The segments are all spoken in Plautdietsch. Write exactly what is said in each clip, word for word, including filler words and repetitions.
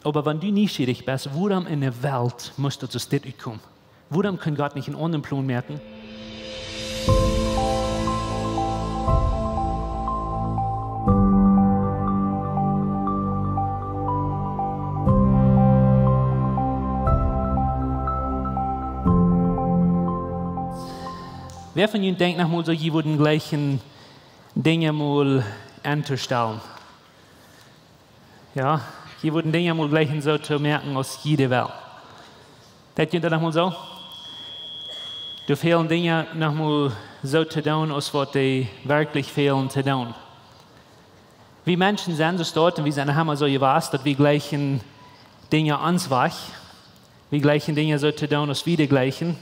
Oba wan du nieschierich best, wuarom enne Welt must daut soo dit utkomen? Wuarom kaun Gott nich eenen aundren Plon moaken? Wäa von junt denkjt noch mol soo, jie wudden jleichen Dinja mol entostalen? Jo, jie wudden Dinja mol jleichen soo to moaken aus jie dee wellen. Denkjt jie daut noch mol soo? Doa fälen Dinja noch mol soo to doonen aus waut dee werkjlich fälen to doonen. Wie Menschen sent soo, un wie sent emma soo jewast, daut wie jleichen Dinja ons Wajch. Wie jleichen Dinja soo to doonen aus wie dee jleichen.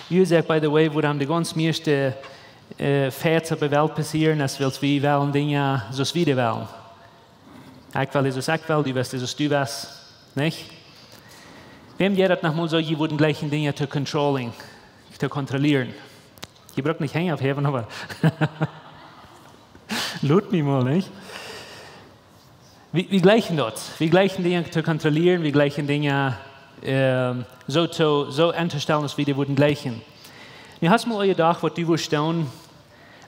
Uasoak, by the way, wuarom de gaunz mieeschte, äh, Fights opp de Welt passieren, es wiels wie wellen Dinja soo aus wie dee wellen. Ekj well soo aus ekj well, du west soo aus du west, nich? Wäm jeit daut noch mol soo, jie wudden jleichen Dinja to controlling, to kontrollieren? Jie brucken nich Henj opphäwen, oba lot mie mol, nich? Wie, wie jleichen daut. Wie jleichen Dinja to kontrollieren, wie jleichen Dinja, ähm, soo to, soo entostalen aus wie dee wudden jleichen. Nu hast mol aul jedocht, waut du wurscht doonen,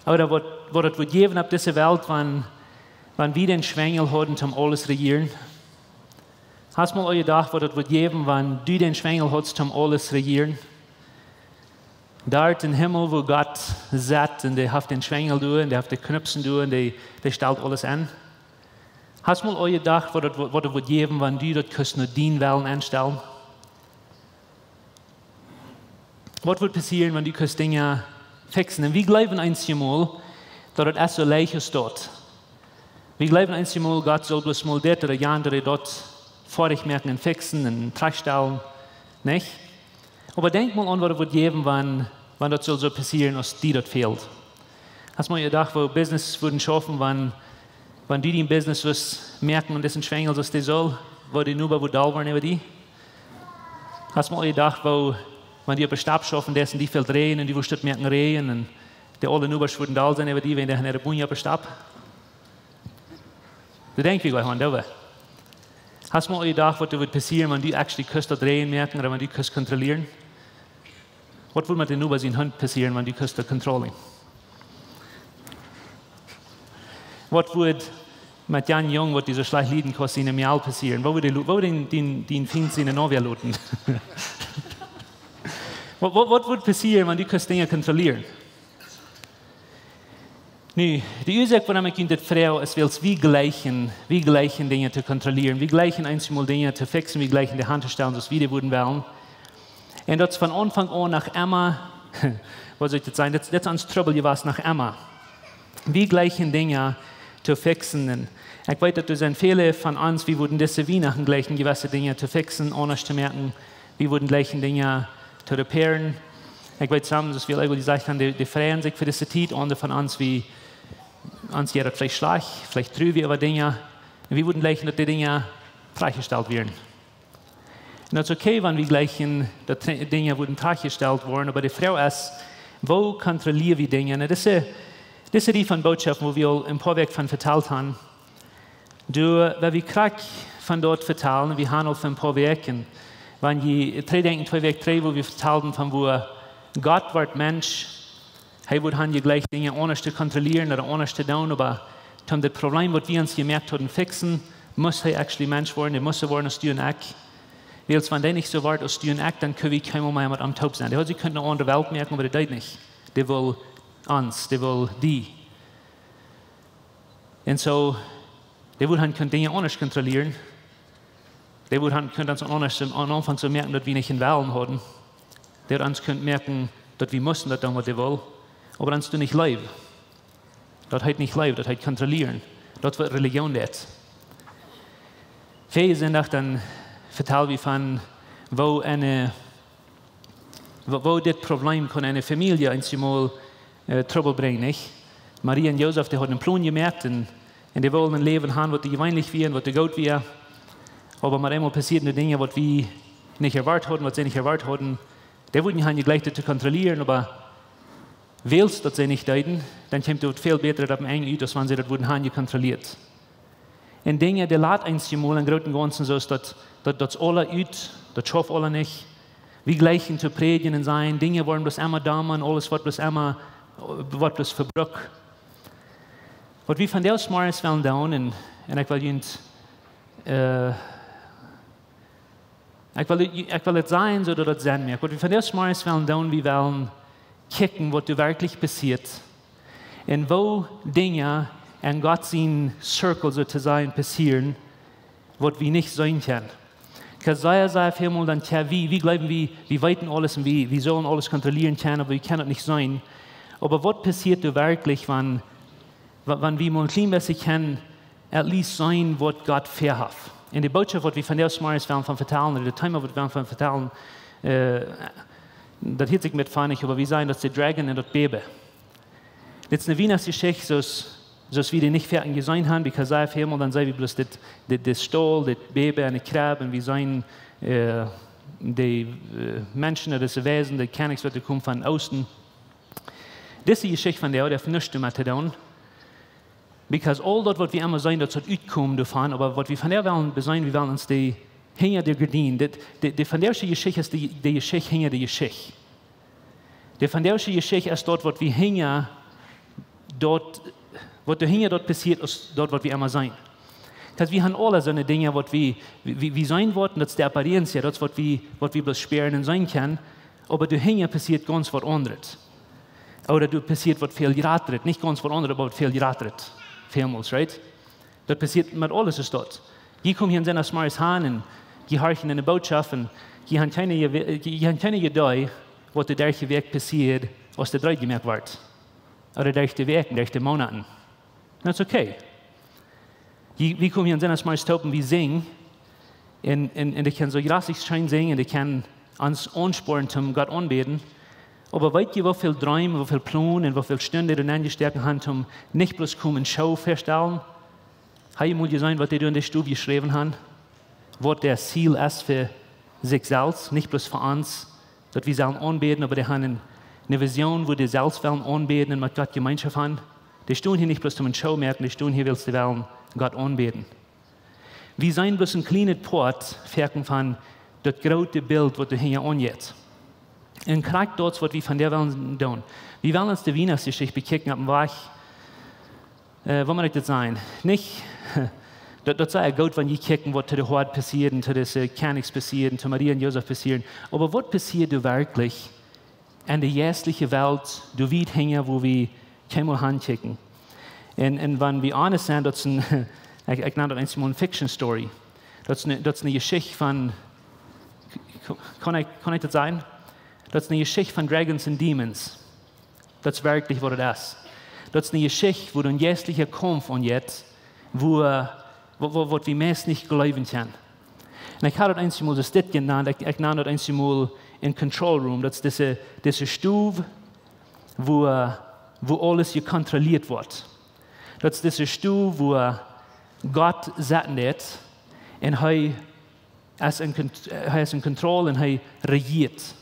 ooda waut, waut daut wudd jäwen opp dise Welt, wan, wan wie dän Schwenjel hauden toom aules rejieren? Hast mol aul jedocht, waut daut wudd jäwen, wan du dän Schwenjel haudst toom aules rejieren? Doa em Himmel, wua Gott sett, un dee haft dän Schwenjel doa, un dee haft de Knupsen doa, un dee, dee stalt aules aun. Hast mol aul jedocht, waut daut, waut daut wudd jäwen, wan du daut kust no dienen Wellen aunstalen? Waut wudd passieren, wan du kust Dinja fixen? Un wie jleewen eenjemol, daut et es soo leicht aus daut. Wie jleewen eenjemol, Gott saul bloos mol dit ooda jant ooda daut foadich moaken un fixen un trajchtstalen, nich? Oba denkj mol aun, waut et wudd jäwen, wan, wan daut sull soo passieren, aus die daut fält. Hast mol jedocht, woo Business wudden schaufen, wan, wan du dien Business wurscht moaken un disen Schwenjel soo aus dee saul, woo de Noba wudd doll woaren äwa die? Hast mol jedocht, woo, wan du opp de Stap schaufen deist un die fält Räajen un du wurscht daut moaken räajnen un de aule Nobasch wudden doll sennen äwa die, wan dee äare Bunj opp de Stap? Doa denkj wie jlikj aun, doa. Hast mol jedocht, waut doa wudd passieren, wan du actually kust daut räajnen moaken ooda wan du kust kontrollieren? Waut wudd met dän Noba sien Hunt passieren, wan du kust daut controlling? Waut wudd met jan Jung, waut du soo schlajcht lieden kaust, siene Mejal passieren? Waut wudd dee lo-, waut wudd dän, dän, dän Fient siene Noba loten? Waut, waut, waut wudd passieren, wan du kust Dinja kontrollieren? Nu, de Uasoak, wuarom ekj junt dit froag, es wiels wie jleichen, wie jleichen Dinja to kontrollieren, wie jleichen eenjemol Dinja to fixen, wie jleichen dee aun to stalen, soo aus wie dee wudden wellen. Un daut es von Aunfank aun noch emma, woo saul ekj daut sajen, daut, daut es ons Trubbel jewast noch emma. Wie jleichen Dinja to fixen. Un ekj weet, daut doa sent väle von ons, wie wudden dise Wienachten jleichen jewesse Dinja to fixen, aundasch to moaken. Wie wudden jleichen Dinja to repairen. Ekj weet, some, soo aus wie aul jesajcht haben, dee, dee freien sikj fa dise Tiet, aundre von ons, wie, ons jeit daut veleicht schlajcht, veleicht trua wie äwa Dinja. Un wie wudden jleichen, daut dee Dinja trajchtjestalt wieren. Un daut es okay, wan wie jleichen, daut Tri-, Dinja wudden trajchtjestalt woaren, oba de Froag es, woo kontrollia wie Dinja? Nu, dise, dise Rieej von Botschoften, wua wie aul een poa Wäakj von vetalt haben, doa, wua wie krakjt von daut vetalen, wie haben aul fa een poa Wäakj, wan jie trigjdenkjen, twee Wäakj trigj, wua wie vetalden von wua Gott wort Mensch, hee wudd han jejlikjt Dinja aundasch to kontrollieren ooda aundasch to doonen, oba toom daut Problem, waut wie ons jemoakt hauden, fixen, must hee actually Mensch woaren, dee must soo woaren aus du un ekj. Wiels wan dee nich soo wort aus du un ekj, dan kunn wie kjeenmol mea met am toop sennen. Dee haud sikj kunt eene aundre Welt moaken, oba dee deed nich. Dee wull ons, dee wull die. Un soo, dee wudd han kunt Dinja aundasch kontrollieren. Dee wudd han kunt ons aundasch aun, aun Aunfank soo moaken, daut wie nich een Wellen hauden. Dee haud ons kunt moaken, daut wie musten daut doonen, waut dee wull. Oba ons doo nich leew. Daut heet nich leew, daut heet kontrollieren. Daut es waut Relijoon deit. Väaje Sindach dan vetal wie von, woo eene, woo, woo dit Problem kunn eene Famielje eenjemol, äh, Trubbel brinjen, nich? Maria un Josef, dee hauden een Plon jemoakt un, un dee wullen een Läwen han, waut dee jeweenlich wia un waut dee goot wia. Oba met eemol passieeden Dinja, waut wie nich erwoat hauden, waut see nich erwoat hauden. Dee wudden han jejlikjt daut to kontrollieren, oba wiels daut see nich deeden, dan kjeem daut väl bäta opp daut Enj ut, aus wan see daut wudden han jekontrollieet. Un Dinja, dee lat eenjemol em grooten Gaunzen soo, daut, daut, daut es aula ut, daut schauft aula nich. Wie jlikjen to prädjen un sajen, Dinja woaren bloos emma domma un aules woat bloos emma, woat bloos vebrukt. Waut wie vondoag zemorjes wellen doonen, un, un ekj well junt, äh, ekj well, ekj well daut sajen, soo daut daut Senn moakt. Waut wie vondoag zemorjes wellen doonen, wie wellen kjikjen, waut doa werkjlich passieet. Un woo Dinja en Gott sien Circle, soo to sajen, passieren, waut wie nich seenen kjennen. Because sea, sea väl mol dan, tja, wie, wie jleewen, wie, wie weeten aules un wie, wie sellen aules kontrollieren kjennen, oba wie kjennen daut nich seenen. Oba waut passieet doa werkjlich, wan, wa-, wan wie mol een kjlien bät kjennen at least seenen, waut Gott väahaft? Un de Bootschoft, waut wie vondoag zemorjes wellen von vetalen, ooda daut Thema, waut wie wellen von vetalen, äh, daut hieet sikj met funny, oba wie sajen, daut es de Dragon un daut Bäbe. Dit es eene Wienachtsjeschicht, soo aus, soo aus wie dee nich foaken jeseenen haben, because sea väl mol dan seenen wie bloos dit, dit, dit Staul, dit Bäbe un de Kjrebb, un wie seenen, äh, de, äh, Menschen, daut es de Weisen, de Kjennichs, waut doa komen von Oosten. Dise Jeschicht vondoag, dee haft nuscht doamet to doonen. Because aul daut, waut wie emma seenen, daut saul utkomen doavon, oba waut wie vondoag wellen beseenen, wie wellen ons de, hinja de Gardien, de, de, de vondoagsche Jeschicht es de, de Jeschicht hinja de Jeschicht. De vondoagsche Jeschicht es daut, waut wie hinja daut, waut doa hinja daut passieet, es daut, waut wie emma seenen. Because wie haben aule soone Dinja, waut wie, wie, wie, wie seenen woaren, daut es de Apparenz, daut es waut wie, waut wie bloos spieren un seenen kjennen, oba doa hinja passieet gaunz waut aundret. Ooda doa passieet waut väl jratret, nich gaunz waut aundret, oba waut väl jratret. Välmols, right? Daut passieet met aules es daut. Jie komen hia en Sindach zemorjes aun un jie horchen enne Bootschoft un jie haben kjeene, jie, jie haben kjeene Iedee, waut de derche Wäakj passieet, aus de Dreht jemoakt woat. Ooda derch de Wäakjen, derch de Moonaten. That's okay. Jie, wie komen hia en Sindach zemorjes toop un wie sinjen. Un, un, un dee kjennen soo jrassich scheen sinjen un dee kjennen ons aunsporen toom Gott aunbäden. Oba weet jie, woo väl Dreem, woo väl Plon un woo väl Stunden dee doa nenjestoken haben, toom nich bloos komen Show väastalen? Hab jie mol jeseenen, waut dee doa en de Stow jeschräwen haben? Waut daut Ziel es fa sikj selfst, nich bloos fa ons, daut wie sellen aunbäden, oba dee haben eene, eene Vision, woo dee selfst wellen aunbäden un met Gott Jemeenschoft haben. Dee stonen hia nich bloos toom eene Show moaken, dee stonen hia, wiels dee wellen Gott aunbäden. Wie seenen bloos een kjlienet Poat, foaken, von daut groote Bilt, waut doa hinja aunjeit. Un krakjt daut, waut wie vondoag wellen doonen. Wie wellen ons de Wienachtsjeschicht bekjikjen opp een Wajch, äh, woo mott ekj daut sajen? Nich, daut, daut es sea goot, wan jie kjikjen, waut to de Hoad passieet, to dise Kjennichs passieet, to Maria un Josef passieet. Oba waut passieet doa werkjlich en de jeistliche Welt, doa wiet hinja, wua wie kjeenmol hankjikjen? Un, un wan wie honest sent, daut es een, ekj, ekj nan daut eemol eene Fiction Story. Daut es eene, daut es eene Jeschicht von, kaun ekj, kaun ekj daut sajen? Daut es eene Jeschicht von Dragons and Demons. Daut es werkjlich, waut daut es. Daut es eene Jeschicht, wua een jeistlicha Kaumf aunjeit, wua, wua, wua, waut wie meist nich jleewen kjennen. Un ekj hab daut eemol soo aus dit jenant, ekj, ekj nan daut eemol een Control Room. Daut es dise, dise Stow, wua, wua aules jekontrolieet woat. Daut es dise Stow, wua Gott sitten deit un hee es en Kont-, hee es en Control un hee rejieet.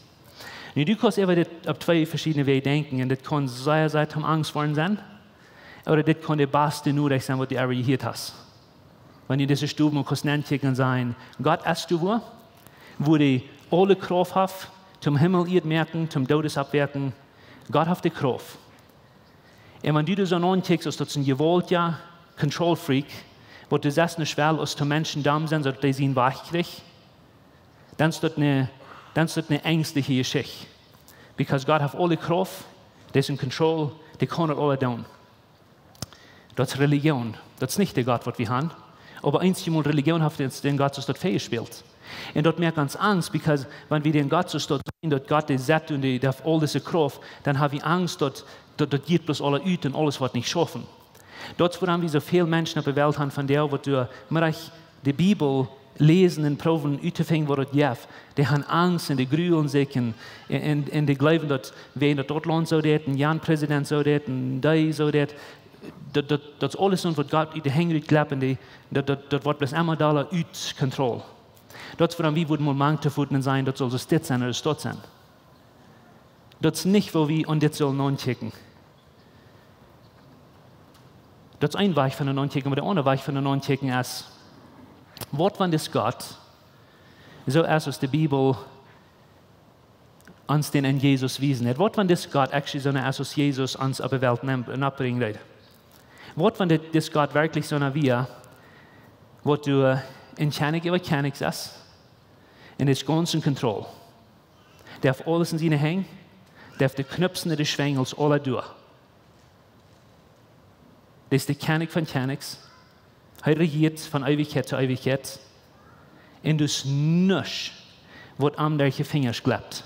Nu, du kaust äwa dit opp twee veschiedne Wäaj denkjen un dit kaun sea, sea toom Angst woaren sennen, ooda dit kaun de baste Norecht sennen, waut du äwa jehieet hast. Wan du en dise Stow mol kaust nenkjikjen un sajen, Gott es doa, wua, wua dee aule Krauft haft, toom Himmel, Ieed moaken, toom Doodes oppwakjen. Gott haft de Krauft. Un wan du dee soo aunkjikjst, aus daut es een jewaultja Control Freak, waut doa sest nich well, aus to Menschen domm sennen, soo daut hee sienen Wajch kjricht, dan es daut eene, dan es daut eene enjstliche Jeschicht. Because Gott haft aule Krauft, dee es en Control, dee kaun daut aules doonen. Daut es Religion. Daut es nich de Gott, waut wie haben. Oba eenjemol Religion haft ons dän Gott soo daut väajespält. Un daut moakt ons Angst, because wan wie dän Gott soo daut seenen, daut Gott dee sitt un dee, dee haft aul dise Krauft, dan hab wie Angst, daut, daut, daut jeit bloos aula ut un aules woat nich schaufen. Daut es wuarom wie soo väl Menschen opp de Welt haben vondoag, waut doa mau de Bibel läsen un proowen uttofinjen, waut daut jeft. Dee haben Angst un dee grulen sikj un, un, un dee jleewen, daut wan daut, daut Launt soo deit un jan President soo deit un dee soo deit, daut, daut, daut es aules soont, waut Gott ut de Henj rutkjlept un dee, daut, daut, daut woat bloos emma dolla ut Kontroll. Daut es wuarom wie wudden mol mank to foten un sajen, daut saul soo dit sennen ooda daut sennen. Daut es nich, woo wie aun dit sellen aunkjikjen. Daut es een Wajch von daut aunkjikjen, oba de aundre Wajch von daut aunkjikjen es, waut wan dis Gott soo es aus de Bibel ons dän en Jesus wiesen deit? Waut wan dis Gott actually soona es aus Jesus ons opp de Welt nemt un oppbrinjen deed? Waut wan dit, dis Gott werkjlich soona wia, waut doa een Kjennich äwa Kjennichs es, un es gaunz en Kontroll. Dee haft aules en siene Henj, dee haft de Knoops un de Schwenjels aula doa. Dee es de Kjennich von Kjennichs. Hee rejieet von Eewichkjeit to Eewichkjeit. Un doa es nuscht, waut am derch de Finjasch jlept.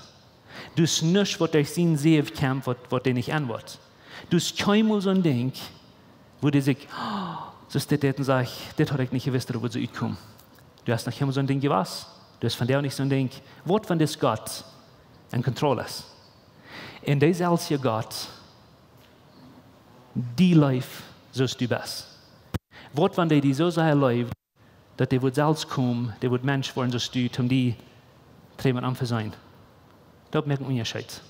Doa es nuscht, waut derch sien Säw kjemt, waut, waut dee nich enwoat. Doa es kjeenmol soon Dinkj, wua dee sajcht: "Oh, soo es dit, dit un sajcht, dit haud ekj nich jewist, daut et soo utkomen." Doa es noch kjeenmol soon Dinkj jewast. Doa es vondoag nich soon Dinkj. Waut wan dis Gott en Kontroll es? Un dee selwje Gott, dee leeft soo aus du best. Waut wan dee die soo sea leeft, daut dee wudd selfst komen, dee wudd Mensch woaren soo aus du, om die tremend aun to sennen? Daut moakt een Unjascheet.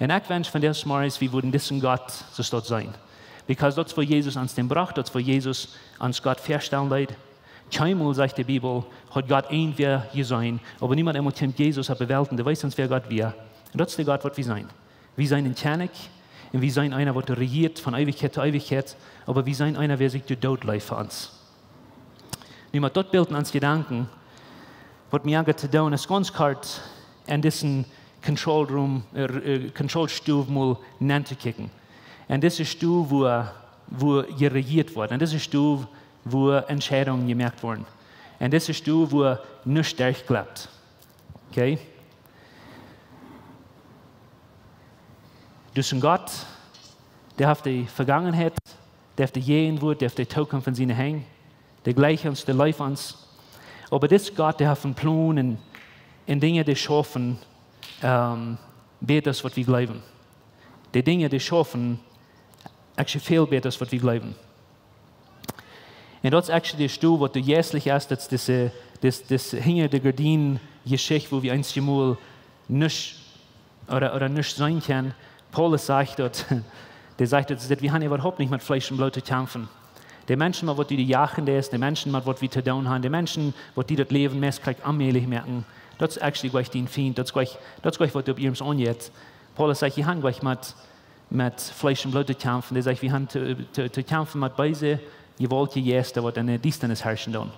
Un ekj wensch vondoag zemorjes, wie wudden disen Gott soo aus daut seenen. Because daut es woo Jesus ons dän brocht, daut es woo Jesus ons Gott väastalen deed. Kjeenmol, sajcht de Bibel, haud Gott irjentwäa jeseenen, oba niemols eemol kjeem Jesus opp de Welt un dee wees ons, wäa Gott wia. Un daut es de Gott, waut wie seenen. Wie seenen een Kjennich, un wie seenen eena, waut rejieet von Eewichkjeit to Eewichkjeit, oba wie seenen eena, wäa sikj doot leeft fa ons. Nu, met daut Bilt en ons Jedanken, waut mie aunjeit to doonen, es gaunz kort en disen control room, äh, äh, control Stow mol nenn to kjikjen. En dise Stow, wua, wua jerejieet woat. En dise Stow, wua Entscheidungen jemoakt woaren. En dise Stow, wua nuscht derchjlept. Okay? Doa es een Gott, dee haft de Vegangenheit, dee haft de Jäajenwoat, dee haft de Tookunft en siene Henj, dee jleicht ons, dee leeft ons. Oba dis Gott, dee haft een Plon un, un Dinja, dee schaufen, ähm, bäta aus waut wie jleewen. Dee Dinja, dee schaufen actually väl bäta aus waut wie jleewen. Un daut es actually de Stow, waut doa jeistlich es, daut es dise, dis, dis hinja de Gardien Jeschicht, wua wie eenjemol nuscht ooda, ooda nuscht seenen kjennen. Paulus sajcht daut, dee sajcht daut, daut wie haben äwahaupt nich met Fleesch un Bloot to kjamfen. De Menschen, met waut du die jagen deist, de Menschen, met waut wie to doonen haben, de Menschen, waut die daut Läwen meist krakjt onmäajlich moaken, daut es actually jlikj dien Fient, daut es jlikj, daut es jlikj, waut doa opp iernst aunjeit. Paulus sajcht, wie haben jlikj met, met Fleesch un Bloot to kjamfen. Dee sajcht, wie haben to, to, to kjamfen met beese, jewaultje Jeista, waut en de Diestanis harschen doonen.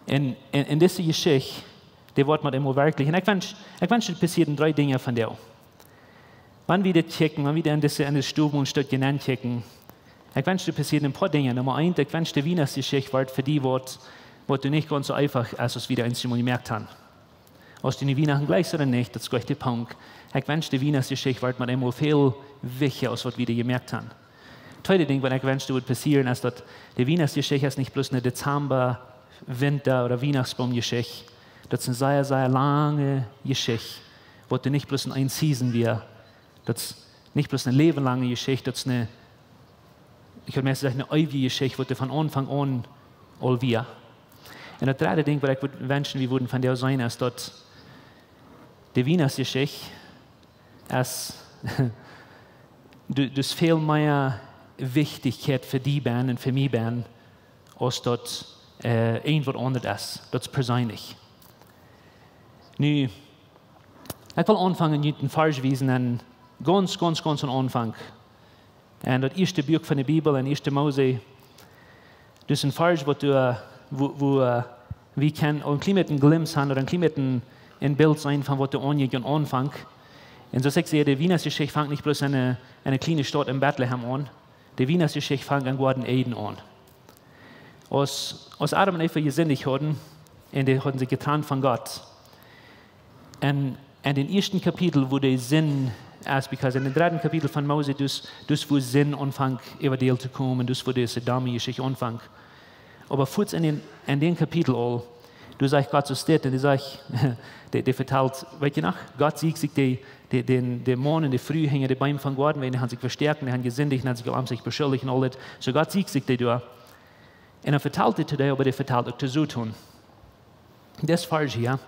Un, un, un dise Jeschicht, dee woat met eemol werkjlich. Un ekj wensch, ekj wensch, et passieren dree Dinja vondoag. Wan wie dit kjikjen, wan wie en dise, en dise Stow een Stootje nenn kjikjen, ekj wensch, et passieren een poa Dinja. Numma eent, ekj wensch, de Wienachtsjeschicht woat fa die waut, waut du nich gaunz soo eefach es, aus wie daut eenjemol jemoakt haben. Aus du nu Wienachten jleichst ooda nich, daut es jlikj de Punkt. Ekj wensch, de Wienachtsjeschicht woat met eemol väl wichtja aus waut wie doa jemoakt haben. Tweede Dinkj, waut ekj wensch, daut wudd passieren, es daut de Wienachtsjeschicht es nich bloos een Dezamba, Winta ooda Wienachtsboom Jeschicht. Daut es eene sea, sea lange Jeschicht, waut doa nich bloos en eene Season wia. Daut es nich bloos eene läwenlange Jeschicht, daut es eene, ekj wudd mea sajen, eene eewje Jeschicht, waut doa von Aunfank aun aul wia. Un daut dredde Dinkj, waut ekj wudd wenschen, wie wudden vondoag seenen, es daut de Wienachtsjeschicht es, du, daut es väl mea Wichtichkjeit fa die bennen un fa mie bennen, aus daut, äh, irjent waut aundret es. Daut es perseenlich. Nu, ekj well aunfangen met een Varsch wiesen, un gaunz, gaunz, gaunz aum Aunfank. En daut ieeschte Buak von de Bibel, en ieeschte Mose, daut es een Varsch, waut doa, wua, wua, äh, wie kjennen een kjlien bät een Glimps haben, ooda een kjlien bät een, een Bilt seenen von waut doa aunjeit aum Aunfank. Un soo aus ekj säd, de Wienachtsjeschicht fangt nich bloos en eene, en eene kjliene Staut en Betlehem aun. De Wienachtsjeschicht fangt em Goaden Eden aun. Aus, aus Adam un Eva jesindicht hauden, un dee hauden sikj jetrant von Gott. En, en dän ieeschten Kapitel, wua de Sind es, because en dän dredden Kapitel von Mose, daut es, daut es wua Sind aunfangt äwa de Welt to komen, daut es wua dise Däm-Jeschicht aunfangt. Oba fuaz en dän, en dän Kapitel aul, doa sajcht Gott soo dit, un dee sajcht, dee, dee vetalt, weetst du noch, Gott sieekjt sikj dee, dee, dän, dän Maun un de Fru hinja de Beem vom Goaden, wiels dee haben sikj vestoaken, dee haben jesindicht, un haben sikj aul aun sikj beschuldijcht un aul dit. Soo Gott sieekjt sikj dee doa. Un dan vetalt hee to dee, oba dee vetalt uk to Soton. Dis Varsch hia,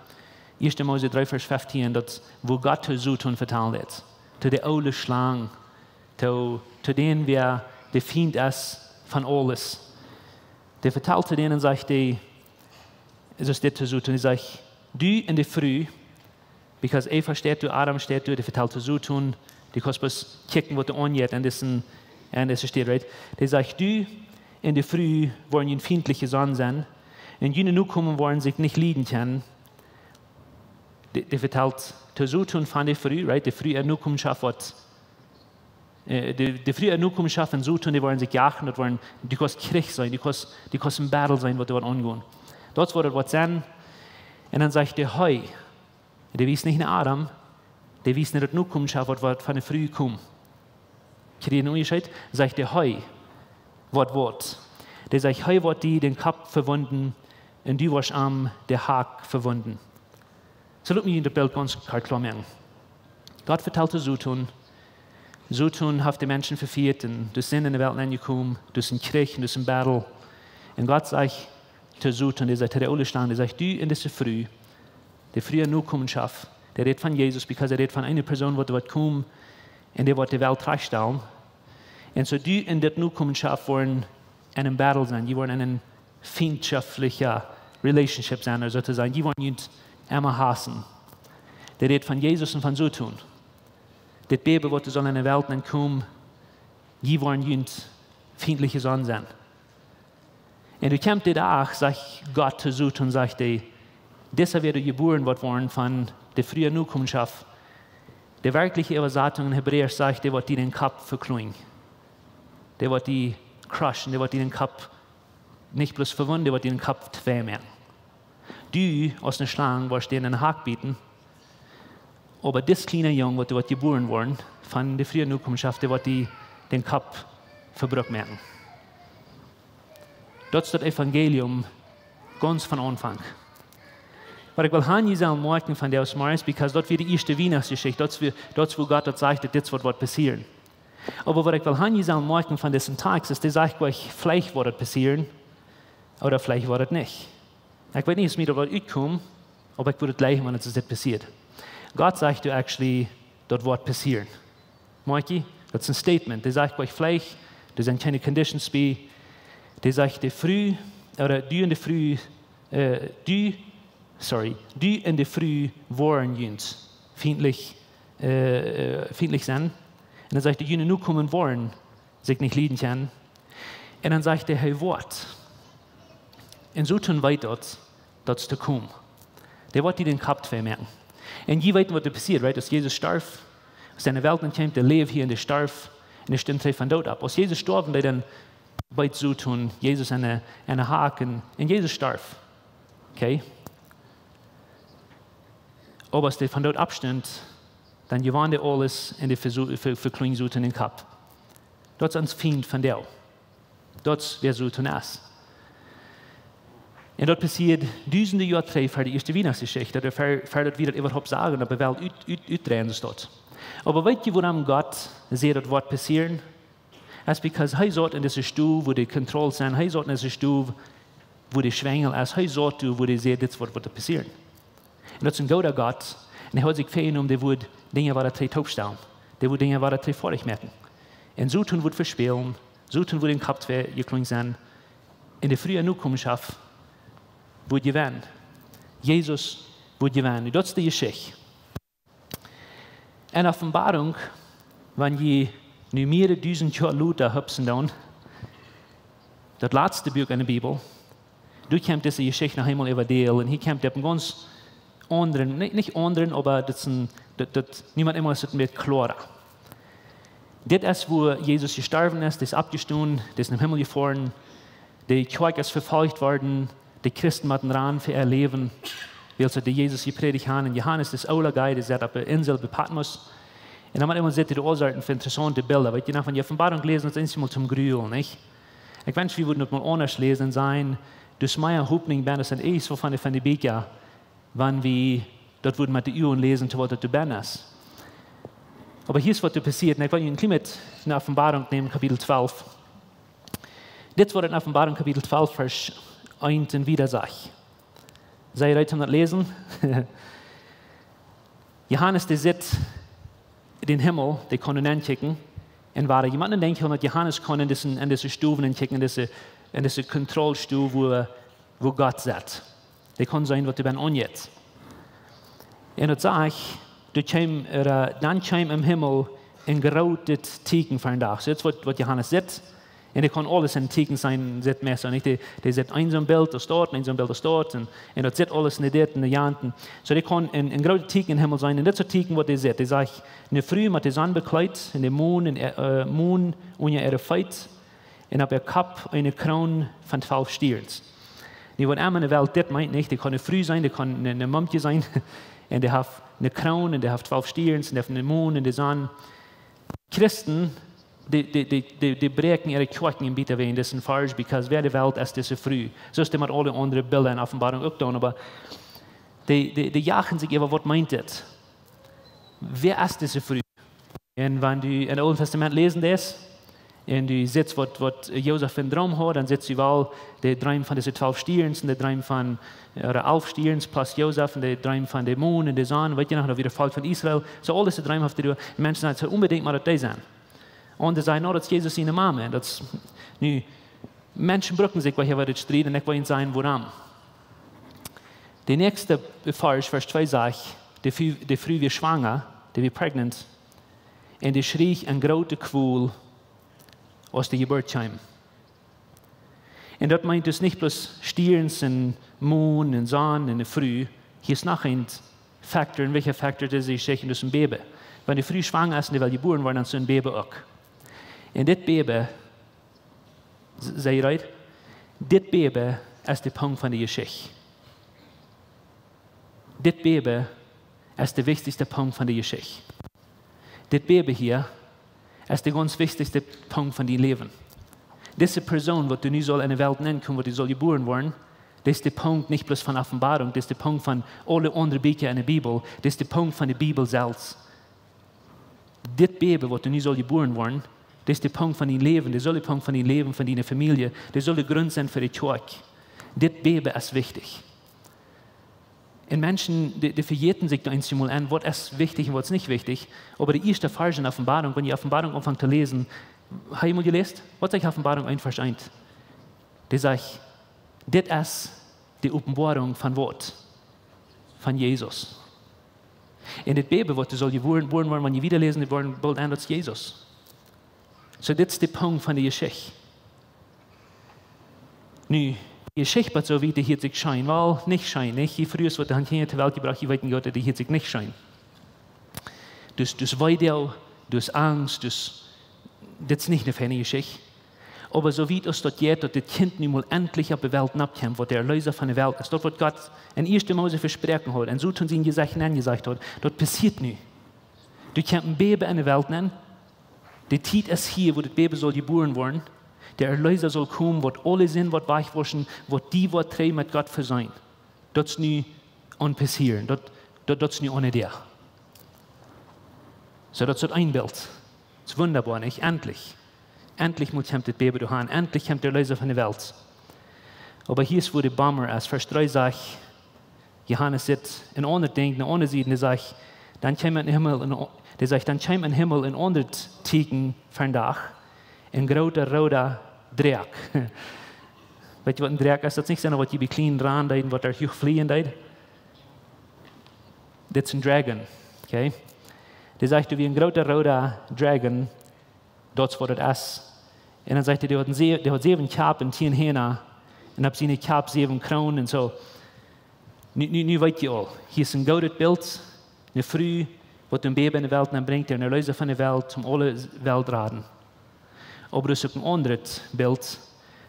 ieeschte Mose dree Varsch feftieen, daut wua Gott to Soton vetalt haft. To de oole Schlang, to, to dän, wäa de Fient es von aules. Dee vetalt to dän un sajcht dee, es dit to Soton, dee sajcht: Du un de Fru, because Eva steit doa, Adam steit doa, dee vetalt to Soton, dee kaust bloos kjikjen waut doa aunjeit en dise, en dise Städ, right? Dee sajcht: Du un de Fru woaren june Fientliche Sonn sennen, un june Nokomen woaren sikj nich lieden kjennen. Dee, dee vetalt to Soton von de Fru, right? De Fru äa Nokomenschoft woat, äh, de, de Fru äa Nokomenschoft un Soton, dee woaren sikj jachen, daut woaren, dee kaust Kjrich sennen, dee kaust, dee kaust een Battle sennen, waut doa woat aungonen. Daut woat daut waut sennen. Un dan sajcht dee: Hee, dee wiest nich no Adam, dee wiest no daut Nokomenschoft, waut, waut von de Fru kjemt. Kjricht een Unjascheet? Sajcht dee: Hee woat waut? Dee sajcht: Hee woat die dän Kopp vewunden, un du woascht am de Hak vewunden. Soo lot mie daut Bilt gaunz kort kloa moaken. Gott vetalt to Soton, Soton haft de Menschen vefieet un doa sent en de Welt aunjekomen, doa sent Kjrich un doa sent Battle. Un Gott sajcht to Soton, dee sajcht to de oole Schlang, dee sajcht: Du un dise Fru, de Fru äa Nokomenschoft, dee rät von Jesus, because hee rät von eene Persoon, waut, waut kjemt un dee woat de Welt trajchtstalen. Un soo du un dee Nokomenschoft woaren en een Battle sennen, dee woaren en een fientschoftlicha Relationship sennen, ooda soo to sajen, dee woaren junt emma hausen. Dee rät von Jesus un von Soton. Dit Bäbe, waut doa saul en de Welt nenkomen, dee woaren junt fientliche Sonn sennen. Un doa kjemt de Dach, sajcht Gott to Soton, sajcht dee: Disa woat jebuaren, waut woaren von de Fru äa Nokomenschoft. De werkjliche Äwasatunk en Hebräisch sajcht, dee woat die dän Kopp vekloajen. Dee woat die crushen, dee woat die dän Kopp nich bloos vewunden, dee woat die dän Kopp twei moaken. Du, aus eene Schlang, woascht dän en de Hak bieten, oba dis kjliena Jung, waut, waut jebuaren woat von de Fru äa Nokomenschoft, dee woat die dän Kopp vebruck moaken. Daut es daut Evangelium gaunz von Aunfank. Waut ekj well han, jie sellen moakjen von dee Morjes, because daut wia de ieeschte Wienachtsjeschicht, daut es wua, daut es wua Gott daut sajcht, daut dit woat, woat passieren. Oba waut ekj well han, jie sellen moakjen von disen Tekst, es, dee sajcht nich, veleicht woat et passieren, ooda veleicht woat et nich. Ekj weet nich, aus mie daut woat utkomen, oba ekj wudd et jleichen, wan et soo passieet. Gott sajcht doa actually, daut woat passieren. Moakj jie? Daut es een Statement. Dee sajcht nich veleicht, doa sent kjeene conditions bie. Dee sajcht, de Fru, ooda du un de Fru, äh, du, sorry, du un de Fru woaren junt fientlich, äh, äh, fientlich sennen. Un dan sajcht hee, june Nokomen woaren sikj nich lieden kjennen. Un dan sajcht hee, hee woat. Un Soton weet daut, daut es to komen. Dee woat die dän Kopp twei moaken. Un jie weeten, waut doa passieet, right? Aus Jesus storf, aus hee en de Welt kjeem, dee läwd hia un dee storf, un hee stunt trigj vom Doot opp. Aus Jesus storf, dee dan beet Soton Jesus en de, en de Hak un, un Jesus storf. Okay? Oba aus hee vom Doot oppstunt, dan jewand hee aules un dee vesu-, ve-, vekloajd Soton dän Kopp. Daut es ons Fient von doa. Daut es wäa Soton es. Un daut passieet dusende Joa trigj ver de ieeschte Wienachtsjeschicht, ooda ver, ver daut wie daut äwahaupt sagen, daut wie wellen ut, ut, utdreien daut. Oba weet jie, wuarom Gott sajcht, daut woat passieren? Es because hee saut en dise Stow, wua de Kontrollen sent, hee saut en dise Stow, wua de Schwenjel es, hee saut doa, wua hee säd, dit woat, woat passieren. Un daut es een gooda Gott. Un hee haud sikj väajenomen, dee wudd Dinja wada trigj toopstalen. Dee wudd Dinja wada trigj foadich moaken. Un Soton wudd vespälen, Soton wudd dän Kopp twei jekloajen sennen. Un de Fru äa Nokomenschoft wudd jewennen. Jesus wudd jewennen. Daut es de Jeschicht. En Openboarunk, wan jie nu mea dusend Joa lota hupsen doonen, daut latste Buak en de Bibel, doa kjemt dise Jeschicht noch eemol äwadäl. Un hia kjemt et opp een gaunz aundren, nich, nich aundren, oba daut es een, daut, daut, nu met eemol es et mea kloara. Dit es, wua Jesus jestorwen es, dee es oppjestonen, dee es nom Himmel jefoaren, de Kjoakj es vefolcht worden, de Christen motten rannen fa äa Läwen, wiels see dän Jesus jeprädicht haben. Un Johanes, dee es oola guy, dee sat opp de Insel bie Patmos. Un dan met eemol sitt hee doa aul soone interessaunte Bilda. Weet jie noch, wan jie Openboarunk läsen, daut es eemol toom Grulen, nich? Ekj wensch, wie wudden daut mol aundasch läsen un sajen, daut es mea Hopninj bie ons en ees, woo von de, von de Bieekja, wan wie daut wudden met de Uagen läsen, to waut daut doa benne es. Oba hia es waut doa passieet. Un ekj well junt een kjlien bät no Openboarunk nämen, Kapitel twalf. Dit woat en Openboarunk Kapitel twalf, Varsch eent un wieda sajcht. Sent jie reed om daut läsen? Johanes, dee sitt dän Himmel, dee kaun doa nenkjikjen. Un wada, jie motten denkjen, daut Johanes kaun en dise, en dise Stow nenkjikjen, en dise, en dise Kontrollstow, wua, wua Gott sett. Dee kaun seenen, waut doa bennen aunjeit. Un daut sajcht, doa kjeem, äh, dan kjeem em Himmel een grootet Tieekjen fa een Dach. Soo, dit es waut, waut Johanes sitt. Un dee kaun aules een Tieekjen seenen, sitt meist nich. Dee, dee sitt een soon Bilt aus daut, een soon Bilt aus daut. Un, un daut sitt aules en dit un en jant. Soo, dee kaun een, een grootet Tieekjen em Himmel seenen. Un dit es daut Tieekjen, waut dee sitt. Dee sajcht, ne Fru met de Sonn bekjleet, un de Mon, äh, Mon unja äare Feet, un opp äa Kopp eene Kroon von twalf Stierns. Nu, waut emma en de Welt dit meent, nich? Dee kaun ne Fru sennen, dee kaun ne, ne Mumkje sennen. Un dee haft ne Kroon, un dee haft twalf Stierns, un dee haft ne Mon un de Sonn. Christen, dee, dee, dee, dee, dee bräakjen äare Kjoakjen en bät wäajen disen Varsch, because wäa en de Welt es dise Fru. Soo es daut met aule aundre Bilda en Openboarunk uk dan, oba dee, dee, dee jagen sikj äwa, waut meent dit? Wäa es dise Fru? Un wan du en daut Oole Tastament läsen deist, un du sittst waut, waut Josef fa een Droom haud, dan sittst du woll dän Droom von dise twalf Stierns un dän Droom von, äh, ooda alf Stierns plus Josef un dän Droom von de Mon un de Sonn, weet jie noch, daut wia daut Volkj von Israel. Soo aul dise Dreem haft hee doa. Menschen sajen, soo onbedinjt mott daut dee sennen. Un dee sajen, no, daut es Jesus siene Mame. Un daut es, nu, Menschen brucken sikj, woo hee woat strieden, un ekj well junt sajen, wuarom. De näakjste Varsch, Varsch twee sajcht, de Fru, de Fru wia schwanga, dee wia pregnant, un dee kjrieech eene groote Kwol, aus de Jeburt kjeem. Un daut meent dus nich bloos Stierns un Mon un Sonn un ne Fru. Hia es noch een Faktor, een wichtja Faktor, dee see zjekjen, daut es een Baby. Wan de Fru schwanga es un dee well jebuaren woaren, dan es een Baby uk. Un dit Baby, s-, see jie daut? Dit Baby es de Punkt von de Jeschicht. Dit Baby es de wichtichste Punkt von de Jeschicht. Dit Baby hia es de gaunz wichtichste Punkt von dien Läwen. Dise Persoon, waut nu saul en de Welt nenkomen, waut nu saul jebuaren woaren, dit es de Punkt nich bloos von Openboarunk, dit es de Punkt von aule aundre Bieekja en de Bibel, dit es de Punkt von de Bibel selfst. Dit Baby, waut nu saul jebuaren woaren, dit es de Punkt von dien Läwen, dit saul de Punkt von dien Läwen, von diene Famielje, dit saul de Grunt sennen fa de Kjoakj. Dit Baby es wichtich. Un Menschen, dee, dee vejäten sikj doa eenjemol aun, waut es wichtich un waut es nich wichtich. Oba de ieeschte Varsch en Openboarunk, wan jie Openboarunk aunfangen to läsen, hab jie mol jeläst? Waut sajcht Openboarunk eent, Varsch eent? Dee sajcht, dit es de Openboarunk von waut? Von Jesus. Un dit Baby, waut nu saul jebuaren woaren, wan jie wieda läsen, dee woaren boolt aun, daut es Jesus. Soo, dit es de Punkt von de Jeschicht. Nu, de Jeschicht, waut soo wiet, dee hieet sikj scheen, woll, nich scheen, nich? Jie Frues, waut jie han Kjinja to Welt jebrocht, jie weeten goot, daut dee hieet sikj nich scheen. Dus, dus Weedoag, dus Angst, dus, dit es nich ne feine Jeschicht. Oba soo wiet aus daut jeit, daut dit Kjint nu mol entlich opp de Welt nopp kjemt, waut de Erleesa von de Welt es, daut waut Gott en ieeschte Mose vesproaken haud, un soo to sien Jesecht nenjesajcht haud, daut passieet nu. Doa kjemt een Baby en de Welt nen. De Tiet es hia, wua daut Baby saul jebuaren woaren. De Erleesa saul komen, waut aule Sind woat wajchwauschen, waut die woat trigj met Gott vesenen. Daut es nu aum passieren. Daut, daut, daut es nu aune Däa. Soo, daut es daut een Bilt. Daut es wundaboa, nich? Entlich. Entlich mott, kjemt daut Baby doa han. Entlich kjemt de Erleesa von de Welt. Oba hia es, wua de Bomber es. Varsch dree sajcht, Johanes sitt een aundret Dinkj, ne aundre Sied, un dee sajcht, dan kjeem em Himmel een, dee sajcht, dan kjeem em Himmel een aundret Tieekjen fa een Dach, een groota rooda Droak. Weet jie, waut een Droak es? Daut es nich soo, waut jie bie kjliene Ratten deeden, waut doa huach fleajen deed. Dit es een Dragon, okay? Dee sajcht, doa wia een groota rooda Dragon, daut es waut daut es. Un dan sajcht hee, dee haud een se-, dee haud säwen Kjap un tieen Hieena. Un opp siene Kjap säwen Kroonen un soo. Nu, nu, nu weet jie aul. Hia es een goodet Bilt. Ne Fru, waut een Baby en de Welt nenbrinjt, de Erleesa von de Welt, om aule Welt raden. Oba daut es uk een aundret Bilt.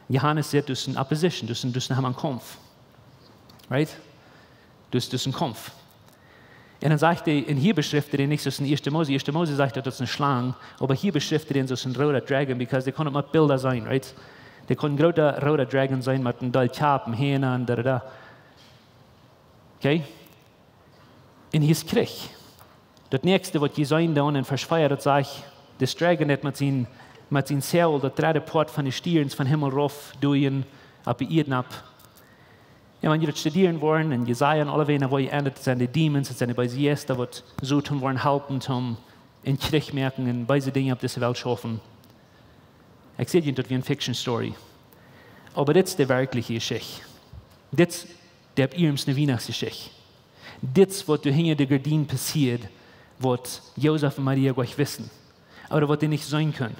Johanes sitt, daut es een opposition, daut es een, daut es een Kaumf. Right? Daut es, daut es een Kaumf. Un dan sajcht hee, un hia beschrift hee nich soo aus en ieeschte Mose. Ieeschte Mose sajcht daut, daut es ne Schlang, oba hia beschrift hee soo aus een rooda Dragon, because dee kaun uk met Bilda seenen, right? Dee kaun een groota rooda Dragon seenen met een Deel Kjap, een Hieena un da, da, da. Okay? Un hia es Kjrich. Daut näakjste, waut jie seenen dan en Varsch vea, daut sajcht, de Dragon deit met sien, met sien Säajel daut dredde Poat von de Stierns von Himmel rauf doonen opp de Ieed nopp. Un wan jie daut studieren woaren, un Jesaja un aule Wäaj, wua jie endat, daut sent de Demons, daut sent de beese Jeista, waut Soton woaren halpen, om un Kjrich moaken un beese Dinja opp dise Welt schaufen. Ekj saj junt, daut wia eene Fiction Story. Oba dit es de werkjliche Jeschicht. Dit es de opp iernst ne Wienachtsjeschicht. Dit es waut doa hinja de Gardien passieed, waut Josef un Maria goanich wisten. Ooda waut dee nich seenen kunnen.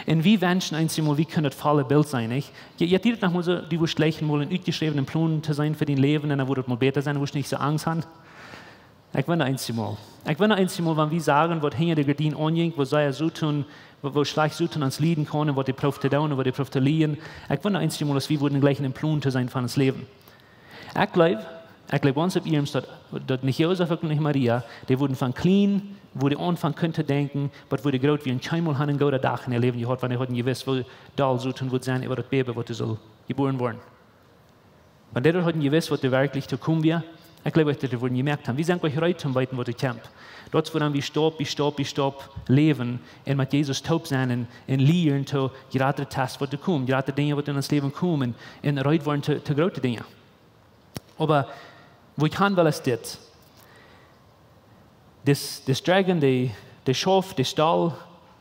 Un wie wenschen eenjemol, wie kunnen daut volle Bilt seenen, nich? Jie, jie haben daut noch mol soo, du wurscht jlikj mol een utjeschräwenen Plon to seenen fa dien Läwen un dan wudd daut mol bäta sennen, wurscht nich soo Angst haben. Ekj wunda eenjemol. Ekj wunda eenjemol, wan wie sajen, waut hinja de Gardien aunjinkj, woo sea Soton, woo, woo schlajcht Soton ons lieden kaun un waut hee prooft to doonen un waut hee prooft to lieren. Ekj wunda eenjemol, aus wie wudden jlikj een Plon to seenen fa ons Läwen. Ekj jleew, ekj jleew gaunz opp iernst, daut, daut nich Josef un nich Maria, dee wudden von kjlien, woo dee aunfungen kunnen to denkjen, waut wudden groot wia, kjeenmol hauden een gooden Dach en äa Läwen jehaut, wan dee hauden jewist, woo doll Soton wudd sennen äwa daut Baby, waut doa sull jebuaren woaren. Wan dee daut hauden jewist, waut doa werkjlich to komen wia, ekj jleew, daut dee wudden jemoakt haben. Wie sent goanich reed, om to weeten, waut doa kjemt. Daut es wuarom wie Stap bie Stap bie Stap läwen un met Jesus toop sennen un, un lieren to jratre Tests, waut doa komen, jratre Dinja, waut en ons Läwen komen, un reed woaren to, to groote Dinja. Oba woo ekj han well es dit. Dis, dis Dragon, dee, dee schauft, dee stalt,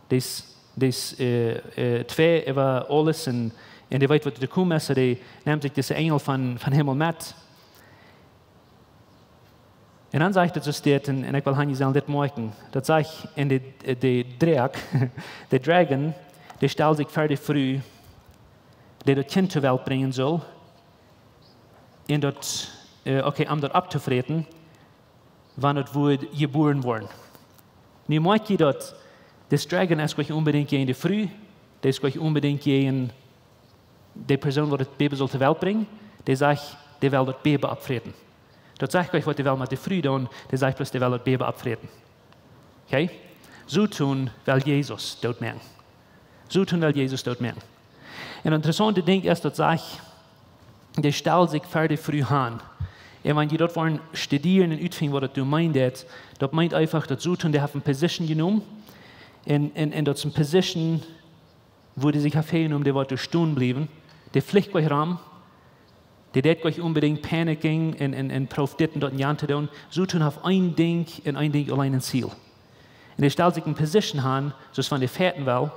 dis, dis, äh, äh, twee äwa aules un, un dee weet, waut to komen es, dee nemt sikj dise Enjel von, von Himmel met. Un dan sajcht et soo, steit, un, un ekj well han, jie sellen dit moakjen. Daut sajcht, un de, de Draak, de Dragon, dee stalt sikj ver de Fru, dee daut Kjint to Welt brinjen sull. Un daut, äh, okay, om daut opptofräten, wan daut wudd jebuaren woaren. Nu moakj jie daut, dis Dragon es goanich onbedinjt jäajen de Fru, dee es goanich onbedinjt jäajen de Persoon, waut daut Baby sull to Welt brinjen, dee sajcht, dee well daut Baby oppfräten. Daut sajcht goanich, waut dee well met de Fru doonen, dee sajcht bloos, dee well daut Baby oppfräten. Okay? Soton well Jesus dootmoaken. Soton well Jesus dootmoaken. Un een interessauntet Dinkj es, daut sajcht, dee stalt sikj ver de Fru han. Un wan jie daut woaren studieren un utfinjen, waut daut doa meent, daut, daut meent eefach, daut Soton, dee haft eene Position jenomen. Un, un, un daut es eene Position, wua dee sikj haft häajenomen, dee woat doa stonen bliewen. Dee flicht goanich rom. Dee deit goanich onbedinjt panicking un, un, un prooft dit un daut un jant to doonen. Soton haft een Dinkj un een Dinkj auleen een Ziel. Un dee stalt sikj eene Position han, soo aus wan dee fighten well,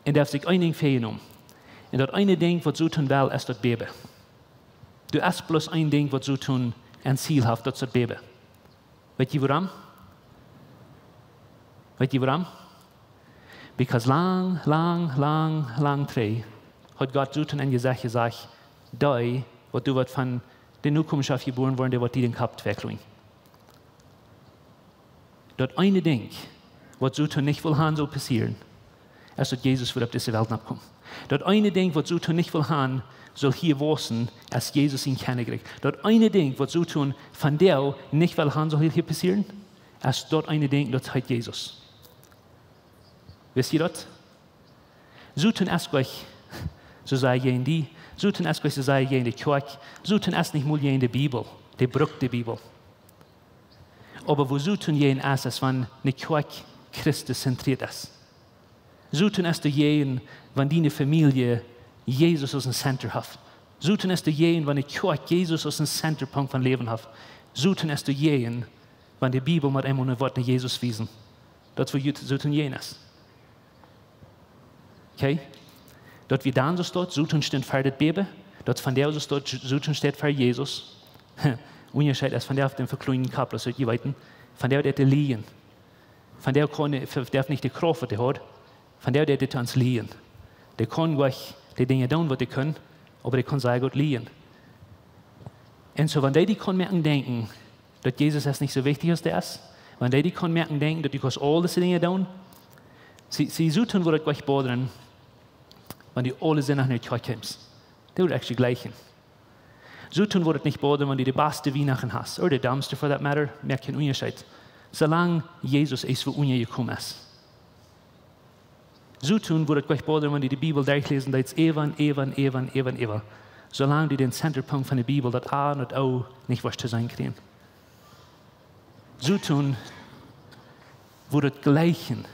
un dee haft sikj een Dinkj väajenomen. Un daut eene Dinkj, waut Soton well, es daut Baby. Doa es bloos een Dinkj, waut Soton een Ziel haft, daut es daut Baby. Weet jie wuarom? Weet jie wuarom? Because lang, lang, lang, lang trigj haud Gott Soton em Jesecht jesajcht, dee, waut doa woat von de Nokomenschoft jebuaren woaren, dee woat die dän Kopp tweiklunjen. Daut eene Dinkj, waut Soton nich well han sull passieren, es daut Jesus wudd opp dise Welt nokomen. Daut eene Dinkj, waut Soton nich well han sull hia wausen, es Jesus sien Kjennichrikj. Daut eene Dinkj, waut Soton vondoag nich well han sull hia passieren, es daut eene Dinkj, daut heet Jesus. Wist jie daut? Soton es goanich soo sea jäajen die. Soton es goanich soo sea jäajen de Kjoakj. Soton es nich mol jäajen de Bibel. Dee brukt de Bibel. Oba wua Soton jäajen es, es wan ne Kjoakj Christus zentrieet es. Soton es doajäajen, wan diene Famielje Jesus aus een Center haft. Soton es doajäajen, wan ne Kjoakj Jesus aus een Centerpunkt von Läwen haft. Soton es doajäajen, wan de Bibel met eemol een Wuat no Jesus wiesen. Daut es wua Jud-, Soton jäajen es. Okay? Daut wia dan soo, daut Soton stunt ver daut Baby, daut vondoag soo, daut Soton steit ver Jesus. Unjascheet es vondoag dän vekjlunjnen Kopp, daut jie weeten. Vondoag deit hee lieejen. Vondoag kaun hee, dee haft nich de Krauft, waut hee haud. Vondoag deit hee ons lieejen. Dee kaun goanich de Dinja doonen, waut hee kunn, oba dee kaun sea goot lieejen. Un soo, wan dee die kaun moaken denkjen, daut Jesus es nich soo wichtich aus dee es, wan dee die kaun moaken denkjen, daut du kaust aul dise Dinja doonen, see, see, Soton wudd daut goanich bodren, wan du aule Sindach no de Kjoakj kjemst. Dee wudd actually jleichen. Soton wudd daut nich bodren, wan du de baste Wienachten hast, or de domste for that matter, moakt kjeen Unjascheet. Soo lang Jesus es, wua unja jekomen es. Soton wudd daut goanich bodren, wan du de Bibel derchläsen deetst, äwa un äwa un äwa un äwa un äwa. Soo lang du dän Centerpunkt von de Bibel, daut A un daut O, nich woascht to seenen kjrieen. Soton wudd daut jleichen,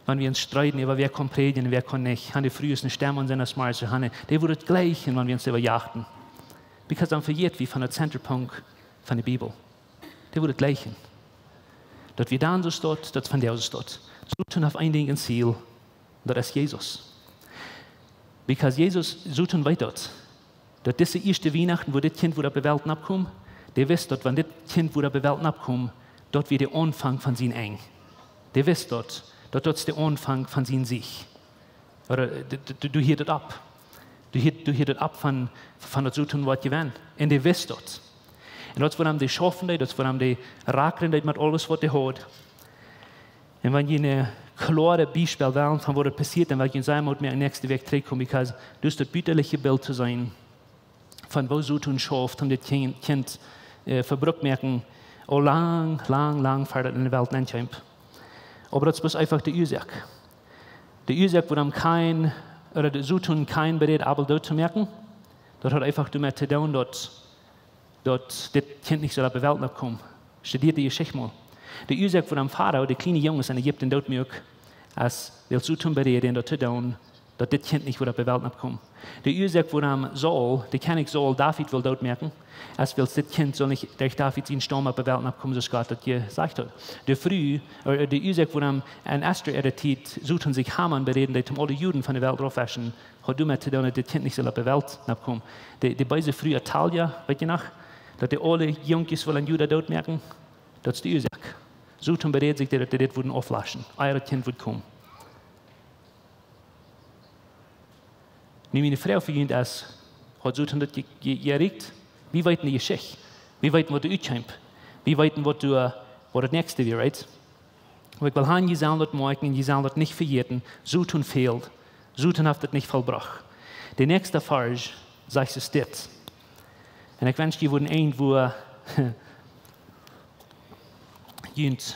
wan wie ons strieden äwa wäa kaun prädjen un wäa kaun nich. Han de Frues ne Stemm un sent aus Mars, han, dee wudd daut jleichen, wan wie ons äwajachten. Because dan vejäten wie von daut Centerpunkt von de Bibel. Dee wudd daut jleichen. Daut wia dan soo stoakj, daut es vondoag soo stoakj. Soton haft een Dinkj em Ziel, daut es Jesus. Because Jesus, Soton weet daut, daut dise ieeschte Wienachten, wua dit Kjint wudd opp de Welt noppkomen, dee wist daut, wan dit Kjint wudd opp de Welt noppkomen, daut wia de Aunfank von sien Enj. Dee wist daut, daut daut es de Aunfank von sien Sieg. Ooda, äh, du, du, du hieescht daut opp. Du hieescht, du hieescht daut opp von, von daut Soton woat jewennen. Un dee wist daut. Un daut es wuarom dee schaufen deed, daut es wuarom dee rakren deed met aules waut dee haud. Un wan jie een kloaret Biespel wellen von waut passieet, dan well ekj junt sajen, mott mie näakjste Wäakj trigjkomen, because daut es daut butaliche Bilt to seenen von woo Soton schauft, om dit Kjint, Kjint, äh, vebrukt moaken, aul lang, lang, lang ver daut en de Welt nenkjeem. Oba daut es bloos eefach de Uasoak. De Uasoak, wuarom Kain, ooda de Soton Kain beräd, Abel doot to moaken, daut haud eefach doamet to doonen, daut, daut dit Kjint nich sull opp de Welt noppkomen. Studieet de Jeschicht mol. De Uasoak, wuarom Farao de kjliene Junges en Ägipten doot muak, es wiels Soton beräd daut to doonen, daut dit Kjint nich wudd opp de Welt noppkomen. De Uasoak, wuarom Saul, de Kjennich Saul, David wull doot moaken, es wiels dit Kjint sull nich derch David sienen Staum opp de Welt noppkomen, soo aus Gott daut jesajcht haud. De Fru, äh, de Uasoak, wuarom en Ester äare Tiet Soton sikj Haman beräd deed, om aule Juden von de Welt rauf to wischen, haud doamet to doonen, daut dit Kjint nich sull opp de Welt noppkomen. De, de beese Fru Atalja, weet jie noch, daut dee aule Junkjes wull en Juda doot moaken, daut es de Uasoak. Soton beräd sikj, daut dee dit wudden auflaschen, ea daut Kjint wudd komen. Nu, miene Froag fa junt es, haud Soton daut je-, je-, jerieekjt? Wie weeten de Jeschicht. Wie weeten waut doa utkjeem. Wie weeten waut doa, waut daut näakjste wia, right? Oba ekj well han, jie sellen daut moakjen, jie sellen daut nich vejäten. Soton fäld. Soton haft daut nich vollbrocht. De näakjste Varsch sajcht es dit. Un ekj wensch, jie wudden irjentwua junt,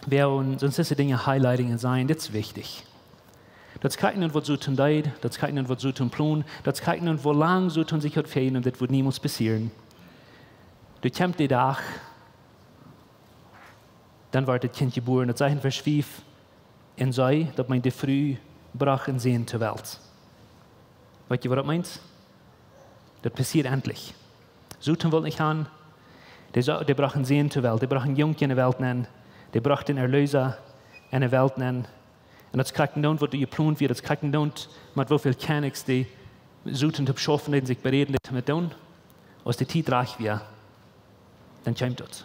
wäa ons, ons dise Dinja highlighten un sajen, dit es wichtich. Daut es krakjt nu waut Soton deed, daut es krakjt nu waut Soton plond, daut es krakjt nu woo lang Soton sikj haud vejäten, un dit wudd niemols passieren. Doa kjemt de Dach, dan woat daut Kjint jebuaren. Daut sajcht en Varsch fief, un see, daut meent de Fru, brocht een Sän to Welt. Weet jie waut daut meent? Daut passieed entlich. Soton wull nich han. Dee, dee brocht een Sän to Welt. Dee brocht een Jung en de Welt nenn. Dee brocht dän Erlöser en de Welt nenn. Un daut es krakjt dan waut doa jeplont wia. Daut es krakjt dan met woo väl Kjennichs dee Soton to schaufen deeden, sikj beräden deeden to doonen. Aus de Tiet rajcht wia, dan kjeem daut.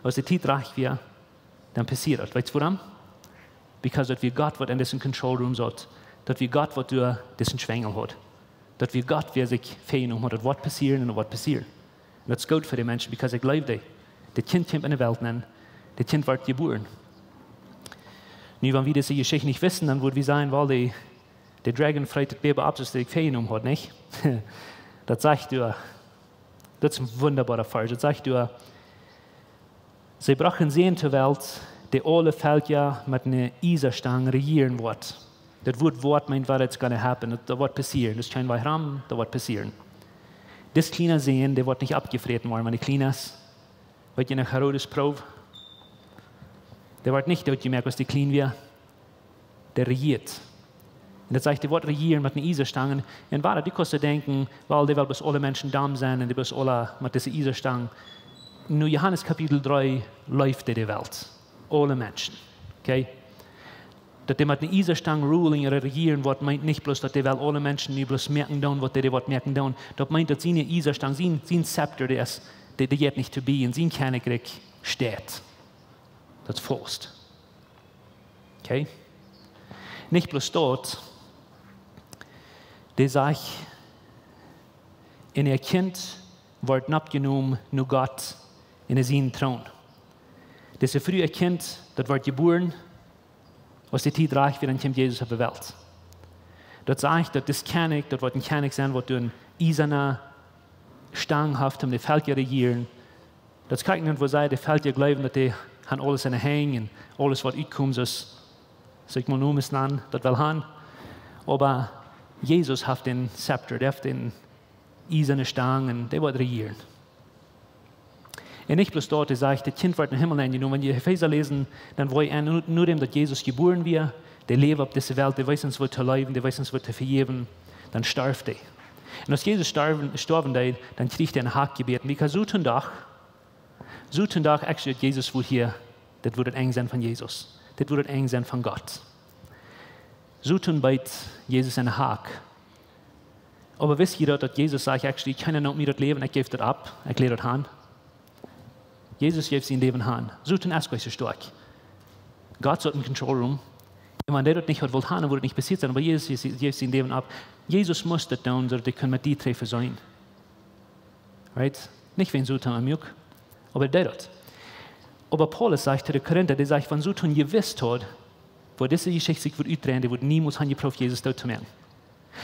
Aus de Tiet rajcht wia, dan passieed daut. Weetst wuarom? Because daut wia Gott waut en disen control room saut. Daut wia Gott waut doa disen Schwenjel haud. Daut wia Gott waut sikj väajenomen haud, daut woat passieren un daut woat passieren. Un daut es goot fa de Menschen, because ekj leew dee. Daut Kjint kjemt en de Welt nenn, daut Kjint woat jebuaren. Nu, wan wie dise Jeschicht nich wisten, dan wudd wie sajen, well, de, de Dragon freet daut Bäbe opp, soo aus hee väajenomen haud, nich? Daut sajcht doa, daut es een wundaboara Varsch. Daut sajcht doa, see brocht een Sän to Welt, dee aule Velkja met eene Iesastang rejieren woat. Daut Wuat woat meent, what, it's gonna happen. Daut, daut woat passieren. Daut es kjeen Wajch rom, daut woat passieren. Dis kjliena Sän, dee woat nich oppjefräten woaren, wan hee kjlien es. Weet jie noch Herodes Proow? Dee woat nich dootjemoakt, aus dee kjlien wia. Dee rejieet. Un daut sajcht, dee woat rejieren met eene Iesastang. Un wada, du kaust doa denkjen, well, dee well bloos aule Menschen domm sennen un dee bloos aule met dise Iesastang. Nu, Johanes Kapitel dree leeft dee de Welt. Aule Menschen. Okay? Daut dee met eene Iesastang ruling ooda rejieren woat, meent nich bloos, daut dee well aule Menschen nu bloos moaken doonen, waut dee, dee woat moaken doonen. Daut meent, daut siene Iesastang, sien, sien Zepter, dee es, dee, dee jeit nich vebie, un sien Kjennichrikj steit. Daut es faust. Okay? Nich bloos daut, dee sajcht, un äa Kjint woat oppjenomen no Gott en sienen Troon. Dise Fru äa Kjint, daut woat jebuaren, aus de Tiet rajcht wia, dan kjemt Jesus opp de Welt. Daut sajcht, daut dis Kjennich, daut woat een Kjennich sennen, waut doa eene iesane Stang haft, om de Velkja rejieren. Daut es krakjt nu, woo see de Velkja jleewen, daut dee han aules en de Henj un aules waut utkomt, soo aus, saj ekj mol, Nomes Land daut well han. Oba Jesus haft dän Zepter, dee haft dee iesane Stang un dee woat rejieren. Un nich bloos daut, hee sajcht, daut Kjint woat em Himmel nenjenomen. Wan jie Efeesa läsen, dan woa jie en, no, no däm daut Jesus jebuaren wia, dee läwd opp dise Welt, dee wees ons waut to leewen, dee wees ons waut to vejäwen, dan storf hee. Un aus Jesus storwen, storwen deed, dan kjrieech hee een Hakjjebäd. Because Soton docht, Soton docht actually, daut Jesus wudd hia Dit woat daut Enj sennen von Jesus. Dit woat daut Enj sennen von Gott. Soton beet Jesus en de Hak. Oba wist jie daut, daut Jesus sajcht, actually, kjeena nemt mie daut Läwen, ekj jäw daut auf, ekj läd daut han. Jesus jäft sien Läwen han. Soton es nich soo stoakj. Gott saut em control room. Un wan hee daut nich haud wult han, dan wudd daut nich passieet sennen. Oba Jesus jäft sien Läwen auf. Jesus must daut doonen, soo daut hee kunn met die trigj vesonen. Right? Nich wäajen Soton am uk, oba hee deed daut. Oba Paulus sajcht to de Korinta, dee sajcht, wan Soton jewist haud, woo dise Jeschicht sikj wudd utdreien, dee wudd niemols han jeprooft, Jesus doot to moaken.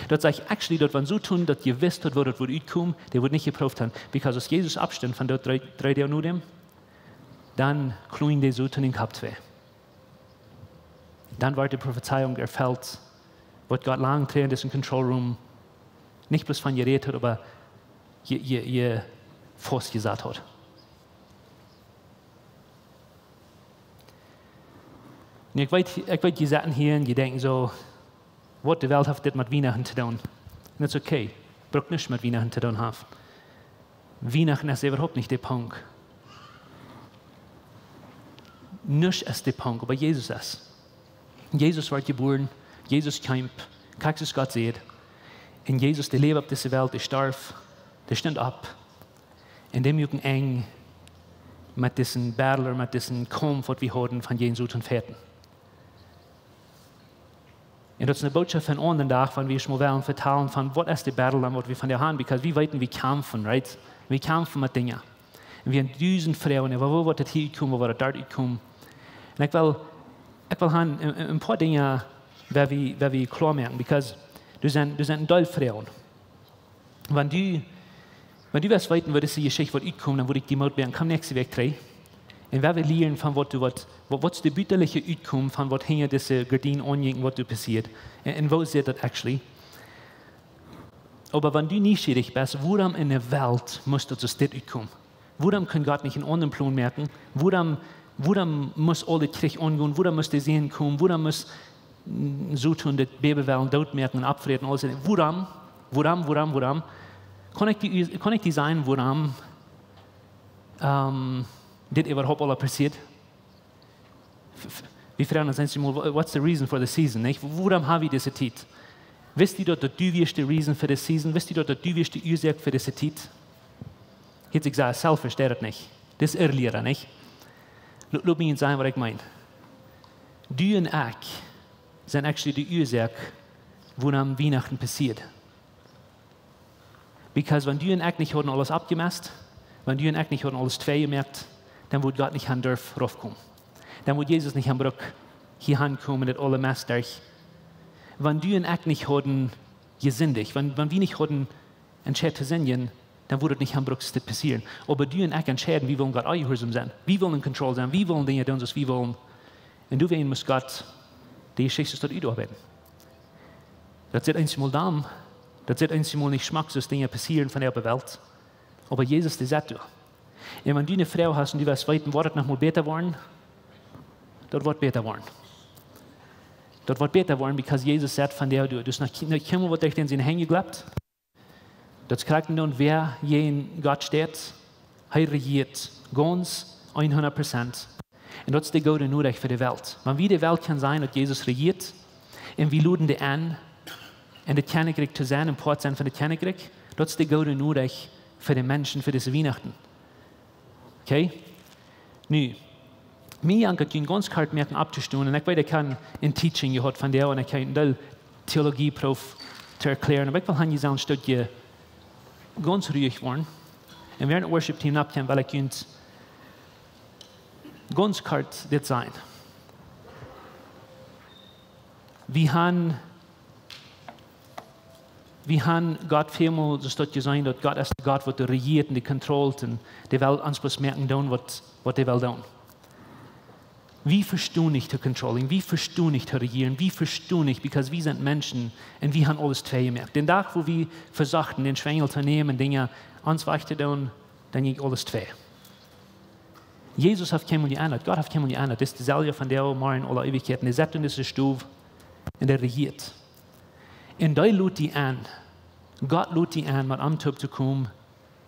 Daut sajcht actually, daut wan Soton daut jewist haud, woo daut wudd utkomen, dee wudd nich jeprooft han. Because aus Jesus oppstunt von doot dree, dree Doag no däm, dan kjlunjd dee Soton dän Kopp twei. Dan wort de Profezeiunk erfelt, waut Gott lang trigj en disen control room nich bloos von jerät haud, oba je, je, je faustjesat haud. Nu, ekj weet, ekj weet, jie setten hia un jie denkjen soo, waut de Welt haft dit met Wienachten to doonen. Un daut es okay. Brukt nuscht met Wienachten to doonen haben. Wienachten es äwahaupt nich de Punkt. Nuscht es de Punkt, oba Jesus es. Jesus wort jebuaren, Jesus kjeem, krakjt soo aus Gott säd. Un Jesus, dee läwd opp dise Welt, dee storf, dee stunt opp. Un dee muak een Enj met disen battle, met disen Kaumf, waut wie hauden von jäajen Soton fajchten. Un daut es eene Botschaft von aundren Dach, wan wie mol wellen vetalen von waut es de battle dan, waut wie von doa han, because wie weeten, wie kjamfen, right? Wie kjamfen met Dinja. Un wie han dusent Froagen, woo, woo woat daut hia utkomen, woo woat daut doa utkomen? Un ekj well, ekj well han een, een, een poa Dinja, woo wie, woo wie kloa moaken, because doa sent, doa sent een Deel Froagen. Wan du, wan du west weeten, woo dise Jeschicht woat utkomen, dan wudd ekj die Moot moaken, komm näakjste Wäakj trigj. Un wie woaren lieren von waut du, waut, waut, waut es de butalje Utkomen von waut hinja dise Gardien aunjinkj, waut doa passieed. Un, un woo es daut actually? Oba wan du nieschierich best, wuarom en de Welt must daut soo dit utkomen? Wuarom kaun Gott nich een aundren Plon moaken? Wuarom, wuarom must aul dit Kjrich aungonen? Wuarom must de Sän komen? Wuarom must, mm, Soton daut Bäbe wellen doot moaken un oppfräten un aules? Wuarom? Wuarom, wuarom, wuarom? Kaun ekj die, kaun ekj die sajen, wuarom, ähm, dit äwahaupt aula passieet? F-, f-, wie froagen ons eemol, wha-, what's the reason for the season, nich? Wuarom ha wie dise Tiet? Wist du daut, daut du wieescht de reason fa dise season? Wist du daut, daut du wieescht de Uasoak fa dise Tiet? Hieet sikj soo selfish, deit daut nich? Dit es earlier, nich? Lo-, lot mie sajen, waut ekj meen. Du un ekj sent actually de Uasoak, wuarom Wienachten passieet. Because wan du un ekj nich hauden aules aufjemast, wan du un ekj nich hauden aules twei jemoakt, dan wudd Gott nich han durft raufkomen. Dan wudd Jesus nich han brukt hia han komen, daut aule Mast derch. Wan du un ekj nich hauden jesindicht, wan, wan wie nich hauden entscheit to sindjen, dan wudd daut nich han brukt dit passieren. Oba du un ekj entscheiden, wie wellen Gott jehuarsom sennen. Wie wellen in control sennen. Wie wellen Dinja doonen, soo aus wie wellen. Un doawäajen must Gott de Jeschicht soo utoabeiden. Daut sitt eenjemol domm, daut sitt eenjemol nich schmock, soo aus Dinja passieren von de oppe Welt. Oba Jesus, dee sitt doa. Un wan du eene Froag hast un du west weeten, woat daut noch mol bäta woaren? Daut woat bäta woaren. Daut woat bäta woaren, because Jesus sajcht von doa, du, du hast noch kjeen-, noch kjeenmol waut derch en siene Henj jeklopt. Daut es krakjt dan, wäa jäajen Gott steit, hee rejieet gaunz hundat Prozent. Un daut es de goode Norecht fa de Welt. Wan wie de Welt kjennen sajen, daut Jesus rejieet, un wie loden dee en, en daut Kjennichrikj to sennen, een Poat sennen von daut Kjennichrikj, daut es de goode Norecht fa de Menschen fa dise Wienachten. Okay? Nu, mie jankat junt gaunz kort moaken opptostonen. Un ekj weet, ekj hab een teaching jehieet von doa un ekj hab een Deel Theologie jeprooft to erkjlären. Oba ekj well han, jie sellen een Stootje gaunz ruhig woaren. Un wäarent daut worship team nopp kjemt, well ekj junt gaunz kort dit sajen. Wie han Wie han Gott välmol soo daut jeseenen, daut Gott es de Gott, waut doa rejieet un dee controlt un dee well ons bloos moaken doonen, waut, waut hee well doonen. Wie vestonen nich to controlling, wie vestonen nich to rejieren, wie vestonen nich, because wie sent Menschen un wie han aules twei jemoakt. Dän Dach, wua wie vesochten, dän Schwenjel to nämen un Dinja ons wajch to doonen, dan jinkj aules twei. Jesus haft kjeenmol jeendat, Gott haft kjeenmol jeendat. Daut es deselwja vondoag, morjen, aule Eewichkjeit. Un hee sitt en dise Stow un hee rejieet. Un hee lot die en. Gott lot die en, met am toop to komen,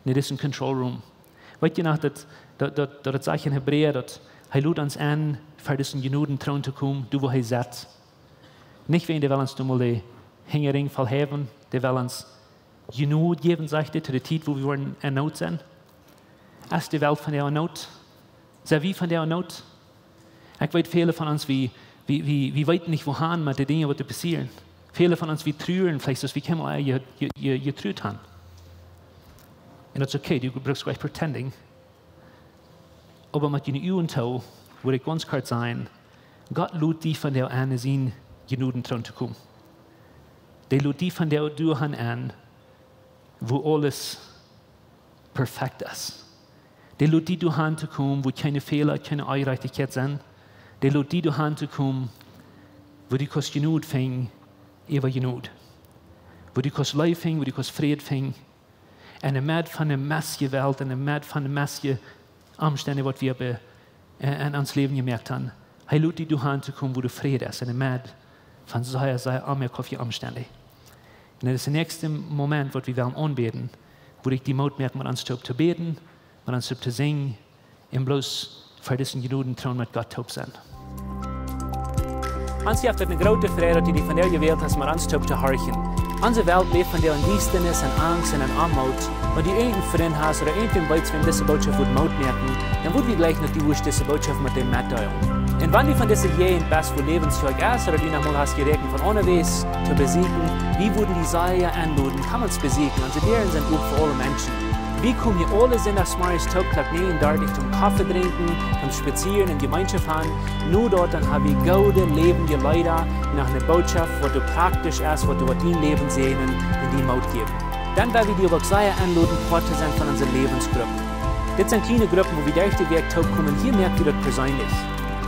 no disen control room. Weet jie noch, daut, daut, daut, daut et sajcht en Hebräa, daut Hee lot ons en, ver disen Jnodentroon to komen, doa wua hee sett. Nich wäajen dee well ons doa mol de Henj rinjfol jäwen, dee well ons Jnod jäwen, sajcht hee, to de Tiet wua wie woaren en Noot sennen. Es de Welt vondoag en Noot? Sent wie vondoag en Noot? Ekj weet, väle von ons, wie, wie, wie, wie weeten nich, wua han met de Dinja, waut doa passieren. Väle von ons, wie truren veleicht, soo aus wie kjeenmol je, je, je, jetruat han. Un daut es okay, du brukst nich pretending. Oba met june Uagen too, wudd ekj gaunz kort sajen, Gott lot die vondoag en, en sienen Jnodentroon to komen. Dee lot die vondoag doa han en, wua aules perfekt es. Dee lot die doa han to komen, wua kjeene Fäla, kjeene Onjerajchtichkjeit sent. Dee lot die doa han to komen, wua du kaust Jnod finjen, äwa Jnod. Wua du kaust Leew finjen, wua du kaust Fräd finjen. En de Medd von de messje Welt, en de Medd von de messje Omstend, waut wie opp, äh, en ons Läwen jemoakt han. Hee lot die doa han to komen, wua doa Fräd es, en de Medd von sea, sea onjemakjliche Omstend. Un daut es de näakjste Moment, waut wie wellen aunbäden, wua ekj die Moot moak, met ons toop to bäden, met ons toop to sinjen, un bloos ver disen Jnodentroon met Gott toop sennen. Ons jeft et eene groote Freid, daut du die vondoag jewält hast, met ons toop to horchen. Onse Welt läft vondoag en Diestanis, en Angst un en Oamoot. Wan du irjent een Frint hast ooda irjent wäm weetst, wäm dise Norecht wudd Moot moaken, dan wudd wie jleichen, daut du wurscht dise Norecht met dee metdeelen. Un wan du von dise Jäajent best, wua Läwens Kjoakj es, ooda du noch mol hast jeräakjent von aundawäajes to besieekjen, wie wudden die sea enloden, komm ons besieekjen. Onse Däaren sent op fa aule Menschen. Wie komen hia aule Sindachsmorjes toop Klock näajen dartich toom Koffe drinkjen, toom spazieren un Jemeenschoft han. No daut dan ha wie goode läwendje Leeda, noch eene Botschoft, waut doa praktisch es, waut doa waut dien Läwen säajnen un die Moot jäwen. Dan well wie die uk sea enloden, Poat to sennen von onse Läwensgruppen. Dit sent kjliene Gruppen, wua wie derch de Wäakj toop komen. Hia moak wie daut perseenlich.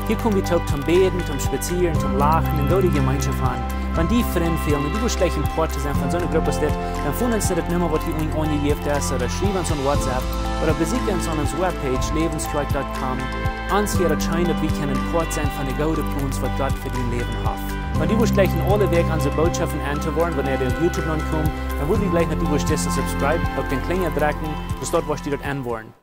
Hia kom wie toop toom bäden, toom spazieren, toom lachen un goode Jemeenschoft han. Wan die Frind fälen un du wurscht jleichen Poat to sennen von soone Grupp aus dit, dan foon ons no de Numma, waut hia unjen aunjejäft es, ooda schriew ons aun WhatsApp, ooda besieekj ons aun onse Webpage, läwens kjoakj dot com. Ons wudd daut scheen, daut wie kjennen Poat sennen von de goode Plons, waut Gott fa dien Läwen haft. Wan du wurscht jleichen aule Wäakj onse Botschoften en to woaren, wan dee opp YouTube aunkomen, dan wudd wie jleichen, daut du wurscht dise subscribe, uk dän Kjlinja drekjen, soo daut du wurscht daut en woaren.